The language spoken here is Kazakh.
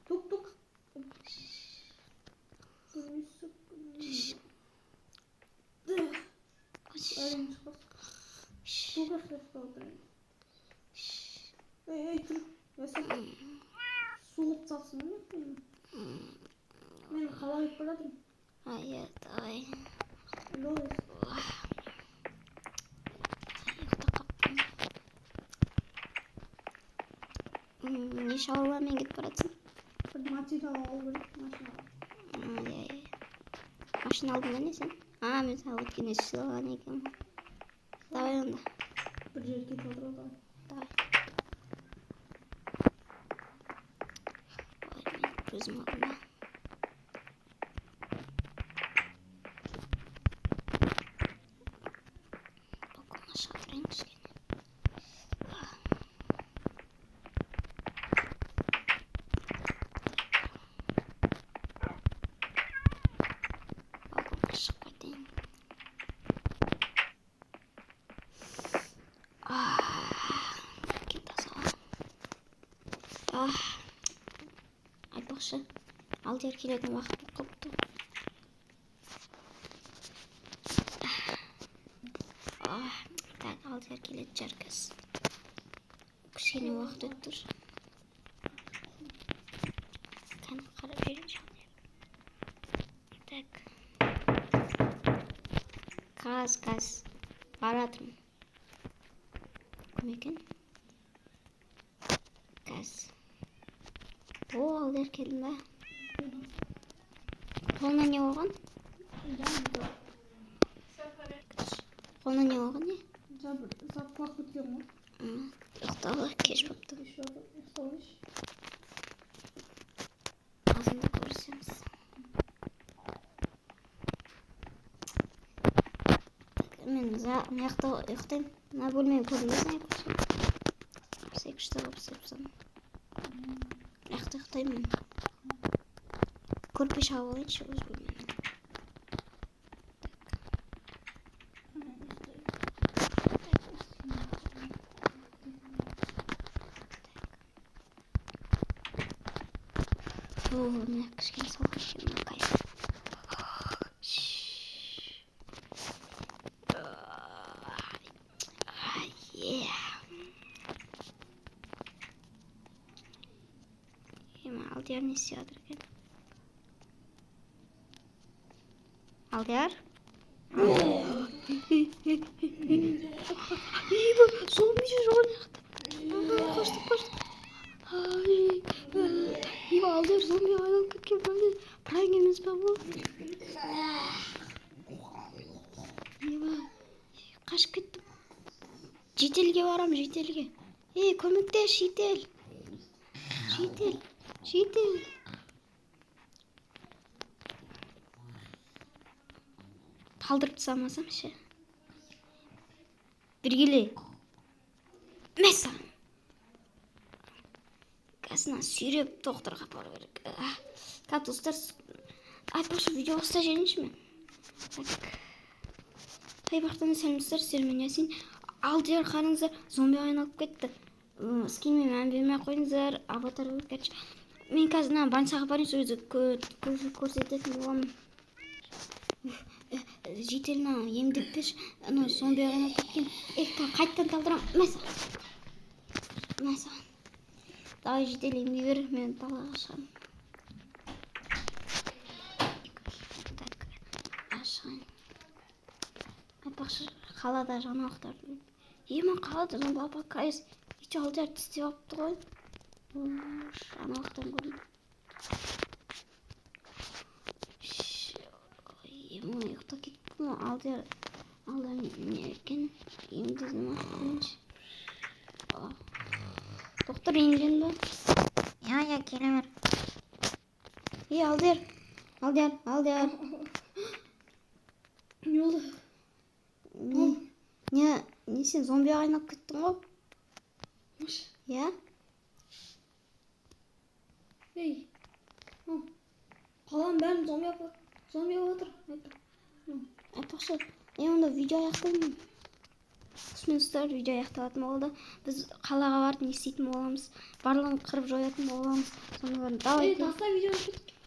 Тук-тук. Ей, ей, тұр. Суып салсын ба? Мен қалаға кетіп бара жатырмын. Ай, давай. Ұйықтап қаппын. Не шаруамен кетіп бара жатсың? Бір материал алу керек, машина. Иә, иә. Машина алдың ба не сен? А, мен саған өткенде сыйлаған екенмін. Давай онда. Бір жерге кетіп жатыр ғой, давай. Давай. Ой, мен көзім алдында. Балконға шыға тұрайын кішкене. Балконға шығып кетейін. Айтпақшы, Алдияр келетін уақыт болып қалыпты. Так, Алдияр келетін шығар қазір. Кішкене уақыт өтіп тұр. Кәні қарап жіберейінші Алдияр. Так. Қаз, қаз. Баратырмын. Кім екен? Қазір. О, Алдияр келдің ба? Қолына не болған? Қолына не болған не? Зат құлап кеткен ғой. Ұйықтауға кеш болыпты. Кеш болды, ұйықтау кеш. Азында көрісеміз. Так, мен мына жақта ұйықтаймын. Мына бөлмені көрдіңіз не? Күшті қылып істеп тастадым. Мына жақта ұйықтаймын мен. Көрпе шауып алайыншы өз бөлмемнен. О, мына кішкене салқын екен, мына кайф. Алдияр не істеп жатыр екен? Алдияр? Зомби жүр ғой мына жақта. Қаштық, қаштық. Ей, Алдияр зомбиға айналып кеткен. Пранк емес па бұл? Еба, қашып кеттім. Жителге барам, жителге. Ей, көмектес, жител. Жител, жител. Талдырып тастамасам ше. Бергеле. Мә саған. Қазір сүйреп доктырға апару керек. Так, достар, айтпақшы, видео баста жіберейінші мен. Так. Қай бақтан сәлем, достар, сіздермен Ясин. Алдияр, қараңыздар, зомбиға айналып кетті. Скинмен мән бермей ақ қойыңыздар, аватар короче. Мен қазір мына больницаға барайын, сол жерде көрсететін боламын. Житель мына емдеп берші, анау зомбиға айналып кеткен. Қайтадан талдырамын. Мә саған. Мә саған. Давай, житель, емдей бер, мен далаға шығамын. Так, шығайын. Айтпақшы, қалада жаңалықтар. Ема, қалада зомби апокалипсис. Ит Алдияр тістеп алыпты ғой. Жаңалықтан көрдім. Ема, ұйықтап кеттім ғой. Алдияр, Алдияр не екен? Емдеді ма? Көрейінші. Доктор емдеді ба? Иә, иә, келе бер. Ей, Алдияр, Алдияр, Алдияр. Не болды? Не, сен зомбиға айналып кеттің ғой? Иә? Ей, қаланың бәрін зомби болып отыр. Айтпақшы, мен онда видео аяқтаймын. Осымен, достар, видео аяқталатын болды. Біз қалаға барып не істейтін боламыз? Барлығын қырып жоятын боламыз. Сондықтан Ей, давайте. таста видеоны.